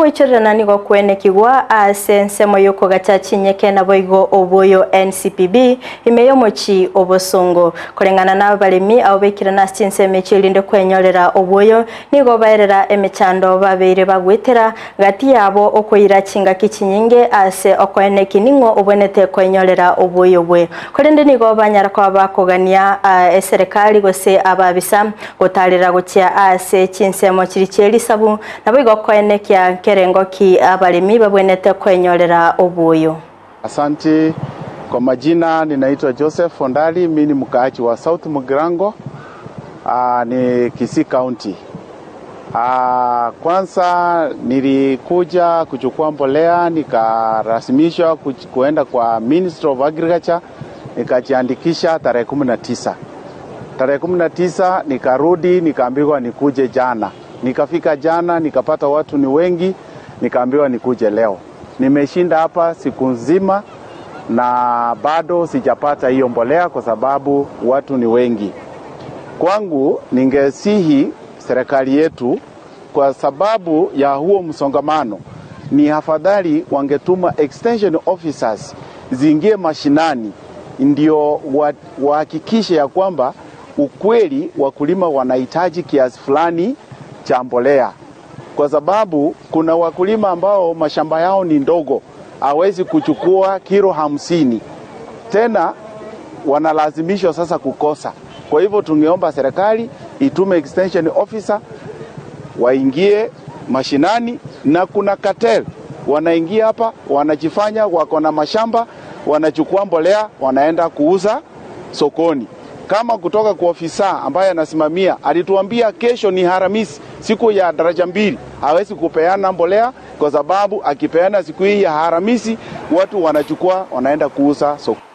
Ogoichorerana nigo kwenekigwa ase ensemo y'okogacha chinyeke naboigo oboyo NCPB ime y'omochi obosongo. Koreng'ana na abaremi abo baikirana ase chinsemo echio erinde kwenyorera oboyo nigo baerera emechando babeire bagwetera gati yabo okoira chingaki chinyinge ase okoeneki ning'o obwenete kwenyorera oboyo bwe. Korende nigo banyara koba bakogania eserekari gose ababisa gotarera gochia ase chinsemo chiri chi'erisabu naboigo koenekia nkerengo ki abaremi babwenete kwenyorera oboyo. Asante. Kwa majina ninaitwa Joseph Ondali, mimi ni mkaaji wa South Mugirango, ni Kisii County. Kwanza nilikuja kuchukua mbolea nikarasimishwa kuenda kwa Ministry of Agriculture nikajiandikisha tarehe 19. Tarehe 19 nikarudi nikaambiwa nikuje jana. Nikafika jana nikapata watu ni wengi, nikaambiwa nikuje leo. Nimeshinda hapa siku nzima na bado sijapata hiyo mbolea kwa sababu watu ni wengi. Kwangu ningesihi serikali yetu, kwa sababu ya huo msongamano, ni afadhali wangetuma extension officers ziingie mashinani, ndio wahakikishe ya kwamba ukweli wakulima wanahitaji kiasi fulani cha mbolea, kwa sababu kuna wakulima ambao mashamba yao ni ndogo, hawezi kuchukua kilo 50, tena wanalazimishwa sasa kukosa. Kwa hivyo tungeomba serikali itume extension officer waingie mashinani, na kuna cartel wanaingia hapa wanajifanya wako na mashamba, wanachukua mbolea wanaenda kuuza sokoni. Kama kutoka kwa ofisa ambaye anasimamia alituambia kesho ni Alhamisi, siku ya daraja mbili, hawezi kupeana mbolea kwa sababu akipeana siku hii ya Alhamisi watu wanachukua wanaenda kuuza sokoni.